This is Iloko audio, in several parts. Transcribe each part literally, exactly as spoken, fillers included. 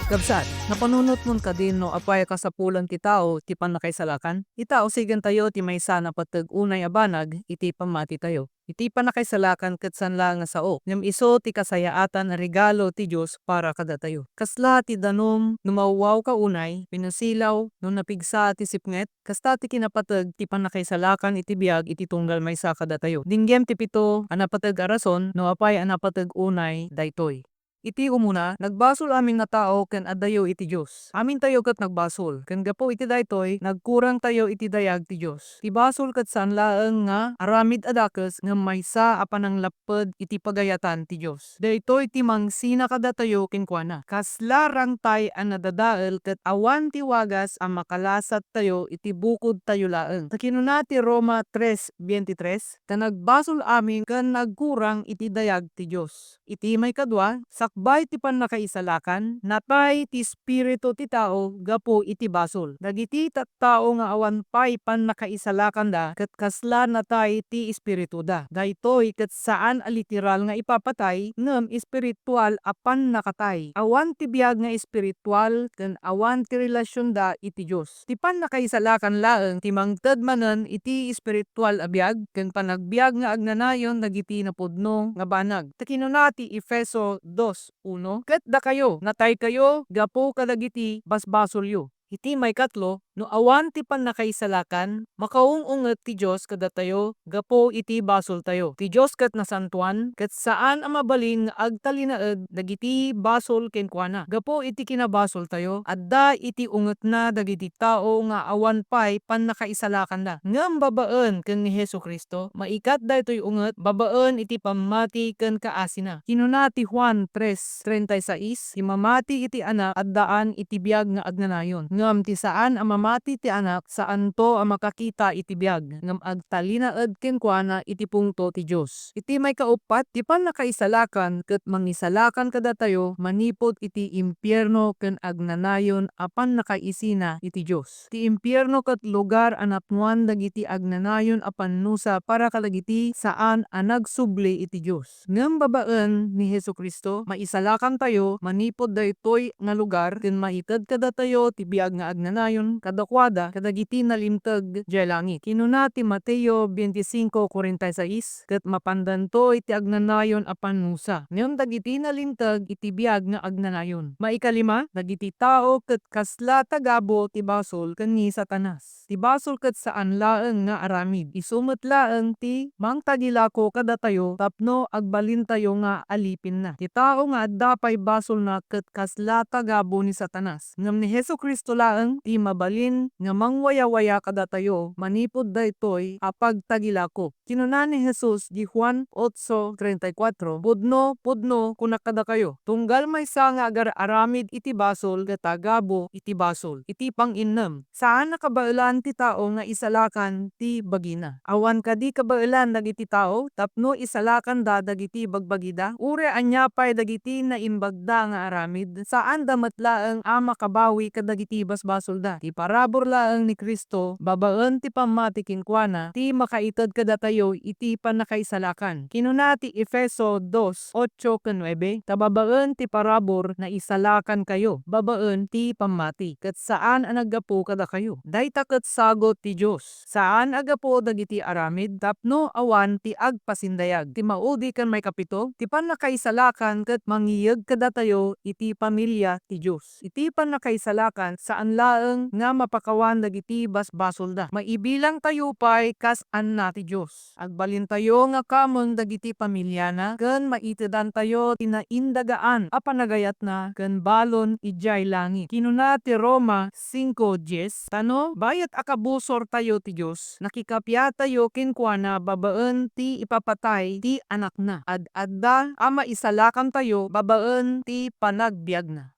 Kabsat, napanunotmon kadi no apay a kasapulan ti tao ti pannakaisalakan? Ita, usigentayo ti maysa a napateg unay a banag iti pammatitayo. Iti pannakaisalakan ket saan laeng nga sao, ngem isu ti kasayaatan a regalo ti Dios para kadatayo. Kasla ti danum no mawwawka unay, pinasilaw, no napigsa ti sipnget, kasta ti kinapateg ti pannakaisalakan iti biag iti tunggal maysa kadatayo. Denggem ti pito a napateg a rason no apay a napateg unay daytoy. Iti umuna, nagbasol amin a tao ken adayo iti Dios. Amintayo ket nagbasol, ken gapu iti daytoy, nagkurangtayo iti dayag ti Dios. Ti basol ket saan laeng nga aramid a dakes ngem maysa a pananglapped iti pagayatan ti Dios. Daytoy ti mangsina kadatayo kenkuana. Kasla rangtay a nadadael ket awan ti wagas a makalasattayo iti bukodtayo laeng. Ta kinuna ti Roma tres veintitrés, ta nagbasol amin ken nagkurang iti dayag ti Dios. Iti maikadua, sakbay ti pannakaisalakan, natay ti espiritu ti tao gapu iti basol. Dagiti tattao nga awan pay pannakaisalakanda ket kasla natay ti espirituda. Daytoy ket saan a literal nga ipapatay, ngem espiritual a pannakatay. Awan ti biag nga espiritual ken awan ti relasionda iti Dios. Ti pannakaisalakan laeng ti mangted manen iti espiritual a biag ken panagbiag nga agnanayon dagiti napudno nga banag. Ta kinuna ti Efeso dos uno, "Ket dakayo, nataykayo gapu kadagiti basbasolyo." Iti maikatlo, no awan ti pannakaisalakan, makaung-unget ti Dios kadatayo gapu iti basoltayo. Ti Dios ket nasantoan, ket saan a mabalin nga agtalinaed dagiti basol kenkuana. Gapu iti kinabasoltayo, adda iti ungetna dagiti tao nga awan pay pannakaisalakanda. Ngem babaen ken ni Jesu-Cristo, maikat daytoy unget babaen iti pammati ken kaasina. Kinuna ti Juan tres treinta y seis, "Ti mamati iti Anak, addaan iti biag nga agnanayon. Ngem ti saan a mamati ti Anak, saanto a makakita iti biag, ngem agtalinaed kenkuana iti pungto ti Dios." Iti maikauppat, ti pannakaisalakan ket mangisalakan kadatayo manipud iti impierno ken agnanayon a pannakaisina iti Dios. Ti impierno ket lugar a napnoan dagiti agnanayon a pannusa para kadagiti saan a nagsubli iti Dios. Ngem babaen ni Jesu-Cristo, maisalakantayo manipud daytoy nga lugar ken maited kadatayo ti biag nga agnanayon kadakuada kadagiti nalinteg idiay langit. Kinuna ti Mateo veinticinco cuarenta y seis, "Ket mapandantoy ti agnanayon a pannusa, ngem dagiti nalinteg iti biag nga agnanayon." Maikalima, dagiti tao ket kasla tagabu ti basol ken ni Satanas. Ti basol ket saan laeng nga aramid. Isu met laeng ti mangtagilako kadatayo tapno agbalintayo nga alipinna. Ti tao nga adda pay basolna ket kasla tagabu ni Satanas. Ngem ni Jesu-Cristo laeng ti mabalin nga mangwayawaya kadatayo manipud daytoy a pagtagilako. Kinuna ni Jesus di Juan otso treinta y cuatro, "Pudno, pudno, kunak kadakayo, tunggal maysa nga agar-aramid iti basol ket tagabu iti basol." Iti pang-innem, saan a kabaelan ti tao nga isalakan ti bagina. Awan kadi kabaelan dagiti tao tapno isalakanda dagiti bagbagida? Uray ania pay dagiti naimbagda nga aramid, saanda met laeng a makabawi kadagiti basbasolda. Ti parabur laeng ni Cristo babaen ti pammati kenkuana ti makaited kadatayo iti pannakaisalakan. Kinuna ti Efeso dos, otso ken nuebe, "Ta babaen ti parabur, naisalakankayo babaen ti pammati, ket saan a naggapu kadakayo. Dayta ket sagut ti Dios, saan a gapu dagiti aramid, tapno awan ti agpasindayag." Ti maudi ken maikapito, ti pannakaisalakan ket mangiyeg kadatayo iti pamilia ti Dios. Iti pannakaisalakan, saan laeng nga mapakawan dagiti basbasolda. Maibilangtayo pay kas anna ti Dios. Agbalintayo nga kameng dagiti pamiliana ken maitedantayo ti naindagaan a panagayatna ken balon idiay langit. Kinuna ti Roma cinco diez, "Ta no bayat a kabusortayo ti Dios, nakikapiatayo kenkuana babaen ti ipapatay ti Anakna. Ad-adda a maisalakantayo babaen ti panagbiagna."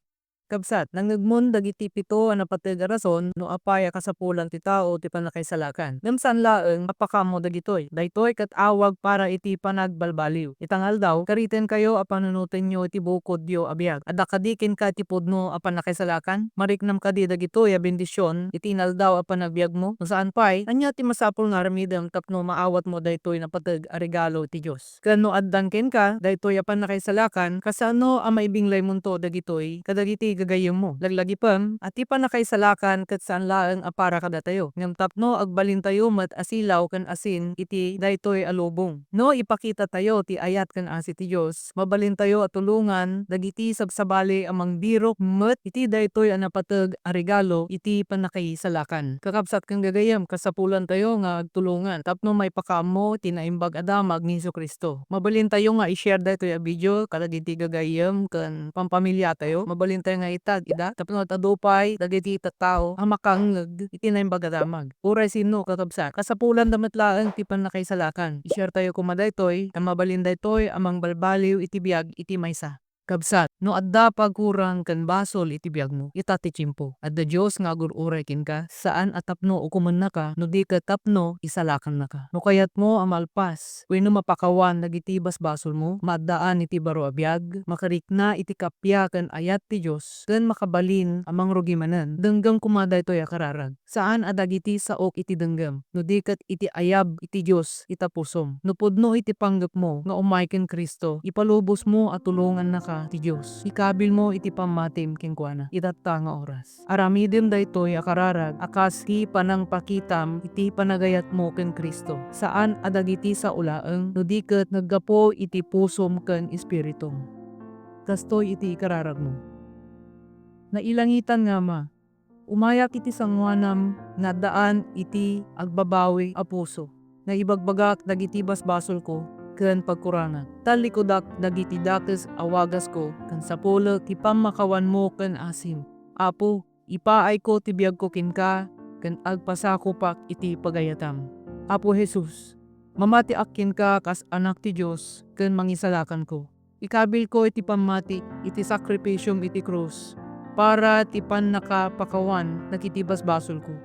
Kabsat, nangngegmon dagiti pito a napateg a rason no apay a kasapulan ti tao ti pannakaisalakan. Ngem saan laeng a pakamo dagitoy. Daytoy ket awag para iti panagbalbaliw. Ita nga aldaw, karitenkayo a panunotenyo iti bukodyo a biag. Adda kadi kenka ti pudno a pannakaisalakan? Mariknam kadi dagitoy a bendision iti inaldaw a panagbiagmo? No saan pay, ania ti masapul nga aramidem tapno maawatmo daytoy napateg a regalo ti Dios? Ken no addan kenka daytoy a pannakaisalakan, kasano a maibinglaymonto dagitoy kadagiti gagayyemmo. Laglagipem a ti pannakaisalakan ket saan laeng a para kadatayo, ngem tapno agbalintayo met a silaw ken asin iti daytoy a lubong. No ipakitatayo ti ayat ken asi ti Dios, mabalintayo a tulongan dagiti sabsabali a mangbirok met iti daytoy a napateg a regalo iti pannakaisalakan. Kakabsat ken gagayyem, kasapulantayo nga agtulongan tapno maipakaammo ti Naimbag a Damag ni Jesu-Cristo. Mabalintayo nga i-share daytoy a video kadagiti gagayyem ken pampamiliatayo. Mabalintayo nga itad ida tapno ad-adu pay dagiti tattao a makangngeg iti Naimbag a Damag. Uray sino, kakabsat, kasapulanda met laeng ti pannakaisalakan. I-sharetayo koma daytoy, ta mabalin daytoy a mangbalbaliw iti biag iti maysa. Kabsat, no adda pagkurang ken basol iti biagmo, ita ti tiempo. Adda Dios nga agur-uray kenka, saan a tapno ukomennaka, no di ket tapno isalakannaka. No kayatmo a malpas wenno mapakawan dagiti basbasolmo, maaddaan iti baro a biag, makarikna iti kappia ken ayat ti Dios, ken makabalin a mangrugi manen. Denggem koma daytoy a kararag. Saan a dagiti saok iti denggem, no di ket iti ayab iti Dios ita pusom. No pudno iti panggepmo nga umay ken Cristo, ipalubosmo a tulongannaka ti Dios. Ikabilmo iti pammatim kenkuana itatta nga oras. Aramidem daytoy a kararag a kas ti panangpakitam iti panagayatmo ken Cristo. Saan a dagiti sao laeng, no di ket naggapu iti pusom ken espiritum. Kastoy iti ikararagmo. Nailangitan nga Ama, umayak iti sangoanam nga addaan iti agbabawi a puso. Naibagbagak dagiti basbasolko ken pagkurangak. Tallikudak dagiti dakes a wagasko ken sapulek ti pammakawanmo ken asim. Apo, ipaayko ti biagko kenka ken agpasakopak iti pagayatam. Apo Jesus, mamatiak kenka kas Anak ti Dios ken Mangisalakanko. Ikabilko iti pammati iti sakripisiom iti krus para ti pannakapakawan dagiti basbasolko.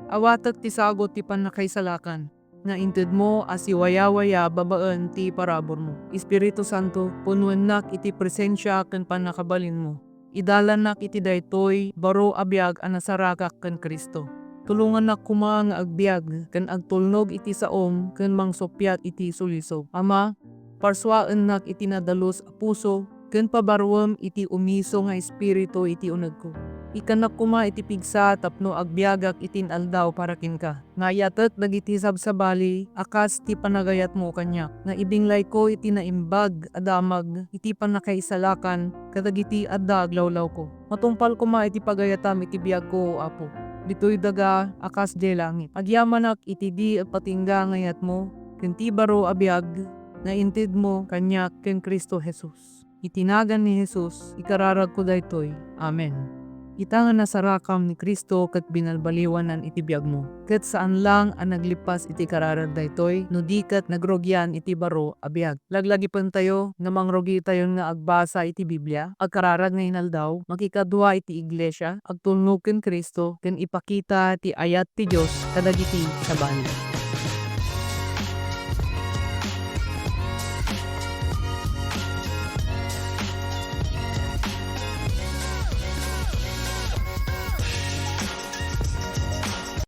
Awatek ti sagut ti pannakaisalakan nga intedmo a siwayawaya babaen ti paraburmo. Espiritu Santo, punuennak iti presensia ken pannakabalinmo. Idalannak iti daytoy baro a biag a nasaragak ken Cristo. Tulongannak koma nga agbiag ken agtulnog iti saom ken mangsuppiat iti sulisog. Ama, parsuaennak iti nadalus a puso ken pabaruem iti umiso nga espiritu iti unegko. Ikkannak koma iti pigsa tapno agbiagak iti in-aldaw para kenka. Nga ayatek dagiti sabsabali a kas ti panagayatmo kaniak, nga ibinglayko iti Naimbag a Damag iti pannakaisalakan kadagiti adda aglawlawko. Matungpal koma iti pagayatam iti biagko, O Apo. Ditoy daga a kas diay langit. Agyamanak iti di agpatingga nga ayatmo ken ti baro a biag nga intedmo kaniak ken Cristo Jesus. Iti nagan ni Jesus, ikararagko daytoy. Amen. Ita nga nasarakam ni Cristo ket binalbaliwanan iti biagmo, ket saan lang a naglippas iti kararag daytoy, no di ket nagrugian iti baro a biag. Laglagipentayo nga mangrugitayon nga agbasa iti Biblia, agkararag nga inaldaw, makikadua iti iglesia, agtulnog ken Cristo, ken ipakita ti ayat ti Dios kadagiti sabali.